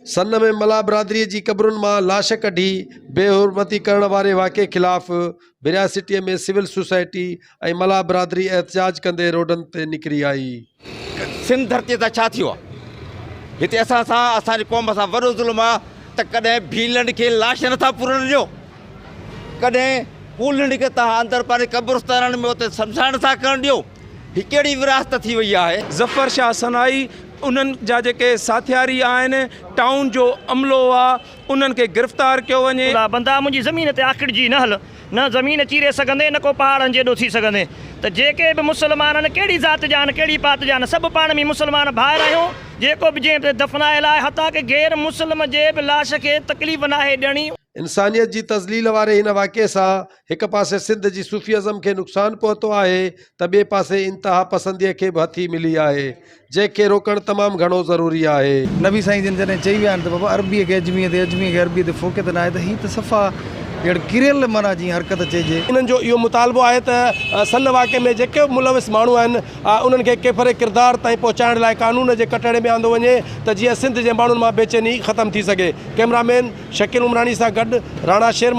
سن ۾ ملاح برادري جي قبرن مان لاش ڪڍي بي حرمتي ڪرڻ واري واقعي خلاف ڀريا سٽي ۾ سول سوسائٽي ۽ ملاح برادري احتجاج ڪندي روڊن تي نڪري آئي. سنڌ ڌرتي سان ڇا ٿيو آ؟ هتي اسان سان اسان جي قوم سان وڏو ظلم آ ته ڪڏهن ڀيلن کي لاش نٿا پورڻ ڏيو، ڪڏهن ڪولهين کي توهان اندر پنهنجي قبرستانن ۾ اتي سمسان نٿا ڪرڻ ڏيو. هي ڪهڙي ورهاست ٿي وئي آهي؟ ظفر شاهه سنائي انهن جا جيڪي ساٿياري آهن ٽائون جو عملو آ انهن کي گرفتار ڪيو وڃي. خدا بندا منهنجي زمين تي آڪڙجي نه هل، نه زمين چيري سگهندين نه ڪو پهاڙن جيڏو ٿي سگهندين ته جيڪي به مسلمان آهن ڪهڙي ذات جا آهن ڪهڙي پات جا آهن سڀ پاڻ ۾ مسلمان ڀائر آهيون جيڪو به جنهن تي دفنايل آهي حتيٰ ڪه غير مسلم جي به لاش کي تڪليف ناهي ڏيڻي. انسانيت جي تذليل واري هن واقعي سان هڪ پاسي سنڌ جي صوفي ازم کي نقصان پهتو آهي ته ٻئي پاسي انتها پسنديء کي به هٿي ملي آهي، جنهن کي روڪڻ تمام گهڻو ضروري آهي. نبي سائين جن جڏهن چئي ويا آهن ته بابا عربيء کي عجميء تي عجميء کي عربيء تي فوقيت ناهي ته هي ته صفا ڄڻ ڪريل معنيٰ جيئن حرڪت چئجي. انهن جو اهو مطالبو آهي ته سن واقعي ۾ جيڪي به ملوث ماڻهو آهن انهن کي ڪيفر ڪردار تائين پهچائڻ لاء قانون جي ڪٽهڙي ۾ آندو وڃي ته جيئن سنڌ جي ماڻهن مان بيچيني ختم ٿي سگهي. ڪئميرا مين شڪيل عمراڻي سان گڏ راڻا شير محمد.